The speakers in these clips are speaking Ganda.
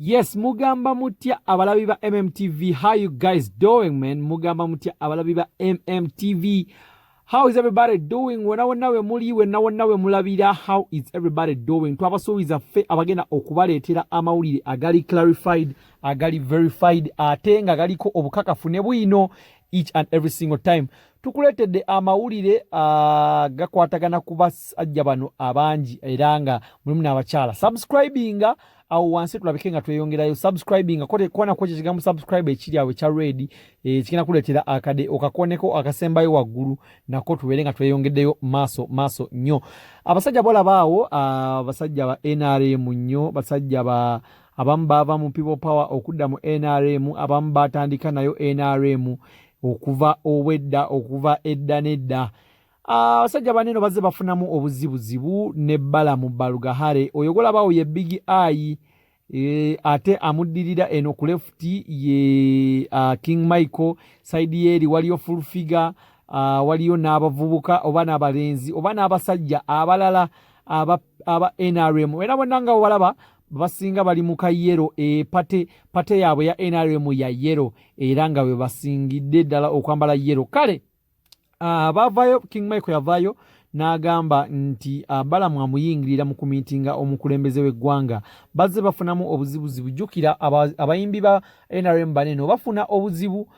Yes, mugamba mutya abalabi ba MMTV? How you guys doing, man? Mugamba mutya abalabi ba MMTV? How is everybody doing? Wena wena we muli, wena wena we mulabira, how is everybody doing? Twabasuubiza ffe abagenda okubaleetera amawulire agali clarified, agali verified, ate nga galiko obukakafu ne bwino each and every single time. Tukuleetedde amawulire gakwatagana ku basajja bano abangi era nga mulimu n'abakyala. Subscribinga awo wansi tulabike nga tweyongerayo. Subscribinga kona kwekyo ekigambo subscribe ekiri awo ekya red, kigenda kuleetera akade okakoneko akasembayo waggulu, nako tubeere nga tweyongeddeyo maaso maaso nnyo. Abasajja bolaba awo, abasajja ba NRM nnyo, basajja ba abamu baava mu People Power okudda mu NRM, abamu batandika nayo NRM okuva obwedda, okuva edda n'edda. Abasajja baneno bazze bafunamu obuzibuzibu ne Balamu Barugahare. Oyo gwolabawo ye Big Eye, ate amuddirira eno ku left ye King Michael. Side yeeri waliyo Full Figure, waliyo n'abavubuka oba n'abalenzi oba n'abasajja abalala aba NRM, era bonna nga bwebalaba basinga bali mu ka yellow. E party yaabwe ya NRM ya yellow, era nga bwe basingidde ddala okwambala yellow. Kale bavayo, King Michael yavaayo n'agamba nti Balamu amuyingirira mu kumiitinga omukulembeze w'eggwanga. Bazze bafunamu obuzibuzibu. Jjukira abayimbi ba NRM banene bafuna obuzibu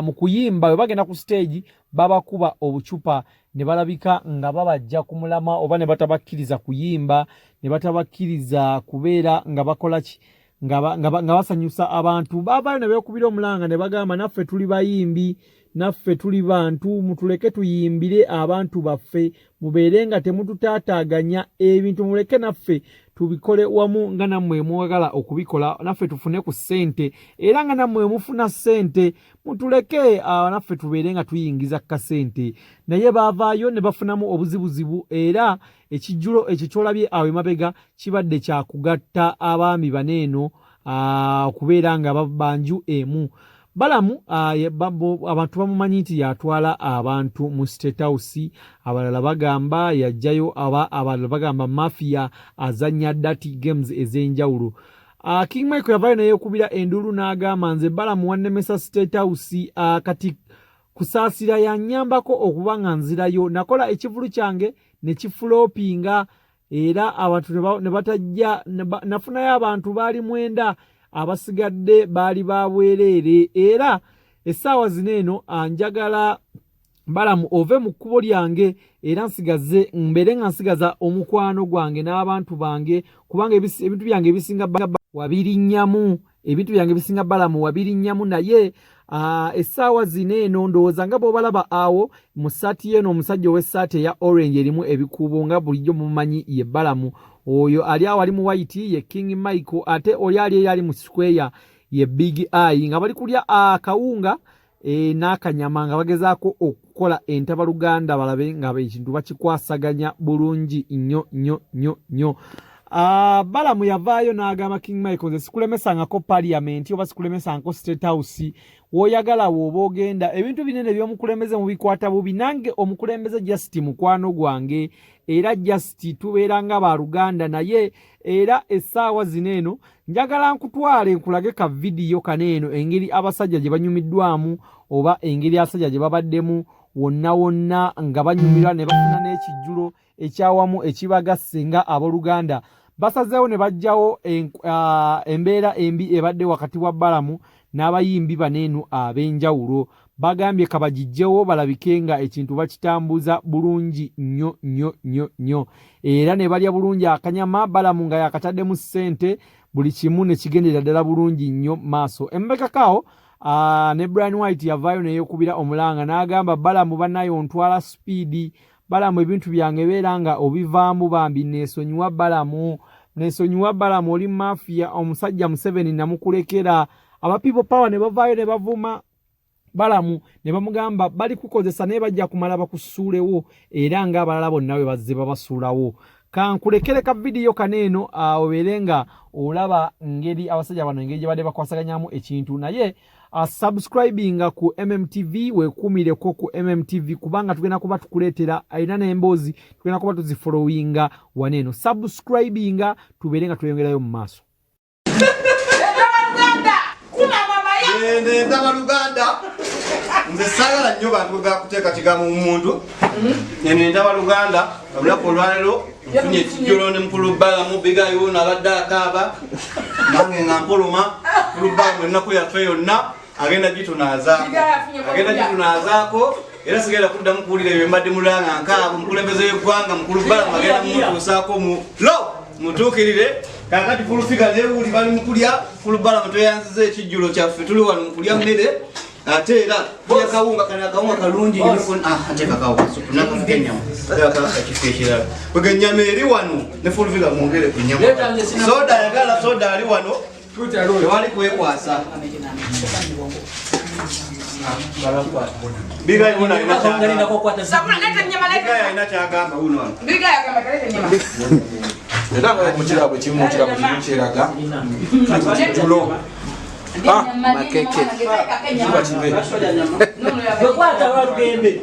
mu kuyimba. Bwe bagenda ku stage babakuba obucupa ne balabika nga babajja ku mulama, oba ne batabakkiriza kuyimba, ne batabakkiriza kubeera nga bakola ki, nga basanyusa abantu. Baavaayo ne beekubira omulanga ne bagamba, "Naffe tuli bayimbi, naffe tuli bantu, mutuleke tuyimbire abantu baffe, mubeere nga temututaataaganya ebintu, muleke naffe tubikole wamu nga nammwe mwagala okubikola, naffe tufune ku ssente era nga nammwe mufuna ssente, mutuleke naffe tubeere nga tuyingiza kasente." Naye baavaayo ne bafunamu obuzibuzibu, era ekijjulo ekyo kyolabye awo emabega kibadde kyakugatta abaami baneeno okubeera nga banju emu. Balamu abantu bamumanyi nti yatwala abantu mu State House, abalala bagamba yajjayo, abalala bagamba mafia, azanya dirty games ez'enjawulo. King Michael yavaayo neyekubira enduulu n'agamba, "Nze Balamu wannemesa State House, kati Kusaasira yanyambako okuba nga nzirayo. Nakola ekivulu kyange ne kiflopinga era abantu ne batajja, nafunayo abantu baali 90, abasigadde baali ba bwereere. Era essaawa zino eno njagala Balamu ove mu kkubo lyange, era nsigaze mbeere nga nsigaza omukwano gwange n'abantu bange, kubanga ebintu byange ebisinga wabirinnyamu, ebintu byange ebisinga Balamu wabirinnyamu. Naye essaawa zino eno ndowooza nga bw'obalaba awo mu ssaati yeeno, omusajja ow'essaati eya orange erimu ebikuubo nga bulijjo mumanyi ye Balamu. Oyo ali awo ali mu white ye King Michael, ate oli ali eri ali mu square ye Big Eye, nga bali kulya akawunga n'akanyama nga bagezaako okukola entabaluganda, balabe nga ekintu bakikwasaganya bulungi nnyo nnyo nnyo nnyo." Balamu yavaayo n'agamba King Michael, "Nze sikulemesangako parliament oba sikulemesangako State House. W'oyagala w'oba ogenda. Ebintu binene by'omukulembeze mubikwata bubi. Nange omukulembeze just mukwano gwange, era just tubeera nga baluganda. Naye era essaawa zino eno njagala nkutwale nkulage ka vidiyo kano eno, engeri abasajja gye banyumiddwamu oba engeri abasajja gye babaddemu wonna wonna nga banyumirwa ne bafuna n'ekijjulo ekyawamu ekibagasse nga abooluganda." Basazeewo ne baggyawo embeera embi ebadde wakati wa Balamu n'abayimbi baneeno ab'enjawulo. Bagambye kabagiggyewo, balabike nga ekintu bakitambuza bulungi nnyo nnyo nnyo nnyo, era ne balya bulungi akanyama, Balamu nga yakataddemu ssente, buli kimu ne kigendera ddala bulungi nnyo maaso. Emabegakaawo ne Brian White yavaayo neyeekubira omulanga n'agamba, "Balamu bannaye ontwala speed. Balamu, ebintu byange beera nga obivaamu, bambi neesonyiwa. Balamu, neesonyiwa. Balamu, oli mafia. Omusajja Museveni namukulekera." Aba People Power ne bavaayo ne bavuma Balamu ne bamugamba, "Bali kukozesa naye bajja kumala bakusuulewo era ng'abalala bonna bwe bazze babasuulawo." Kankulekere ka vidiyo kano eno obeere nga olaba ngeri abasajja bano engeri gye badde bakwasaganyamu ekintu. Naye subscribinga ku MMTV, weekuumireko ku MMTV, kubanga tugenda kuba tukuleetera era n'emboozi tugenda kuba tuzifollowinga wano eno. Subscribinga tubeere nga tweyongerayo mu maaso. Ntaba Luganda, nze saagala nnyo bantu bwe kigambo mu muntu. Eno Entaba Luganda, olunaku olwaleero nfunye ekijjulo ne mukulu Balamu Bigayo abadde akaaba nange nga mpoloma. Mukulu Balamu ennaku yaffe yonna agenda gitunaazaako, era sigenda kuddamu kuwulira ebyo mbadde mulanga nkaaba. Omukulembeze w'eggwanga mukulu Balamu agenda mumutuusaako mu lo mutuukirire. Kakati Full Figure newuli bali mukulya. Mukulu Balamu, tweyanziza ekijjulo kyaffe. Tuli wano mukulya mmere, ate era tulya kawunga. Kano akawunga kalungi nnyo. Ate kakawo kasupu nakafuka ennyama ekifo ekirala kwega ennyama eri wano ne Full Figure. Mwongere ku nnyama soda, ayagala soda ali wano, tewali kwekwasa. Bigayi wuno alina kyagamba. Bigayi alina kyagamba wuno wano. Era nga mukirabo kimu, kirabo kimu kyeraga tulo Makeke. Kiba kibe. Bwekwata Walugembe.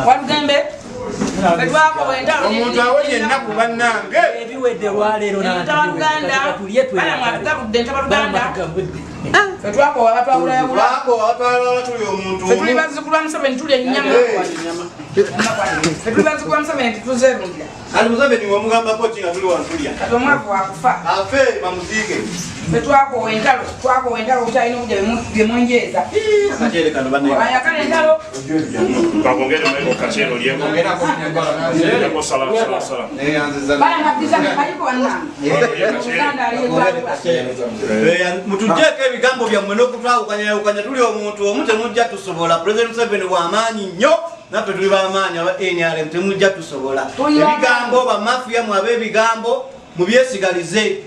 Walugembe Omuntu awonye ennaku, bannange. Ebiwedde lwaleero. Tulye. Tugabudde. Fetwakowa batwawulayawula. Twakowa batwalawula, tuli omuntu Fe tuli omu. bazzukulu ba Museveni, tulya ennyama. Fe tuli bazzukulu ba Museveni, tetuzerundira. Kati Museveni wamugambako ki nga tuli wano tulya? Kati omwavu wakufa. Afe bamuziike. Fe twakowa entalo, twakowa entalo, obukyalina obujja byemunjeeza. Akaceere kano, banne. Ayakala entalo. Bakongere mweko kaceere olyeko. Olyeko sala sala sala. Balamabbiza kaliko bannange. Uganda aliyeggwalula. Mutugjeeko ebigambo byammwe n'okutwawukanyawukanya. Tuli omuntu omu, temujja tusobola. President Museveni w'amaanyi nnyo, naffe tuli b'amaanyi aba NRM, temujja tusobola. Tuli b'amaanyi. Ebigambo bamafiya mwe ab'ebigambo mubyesigalize.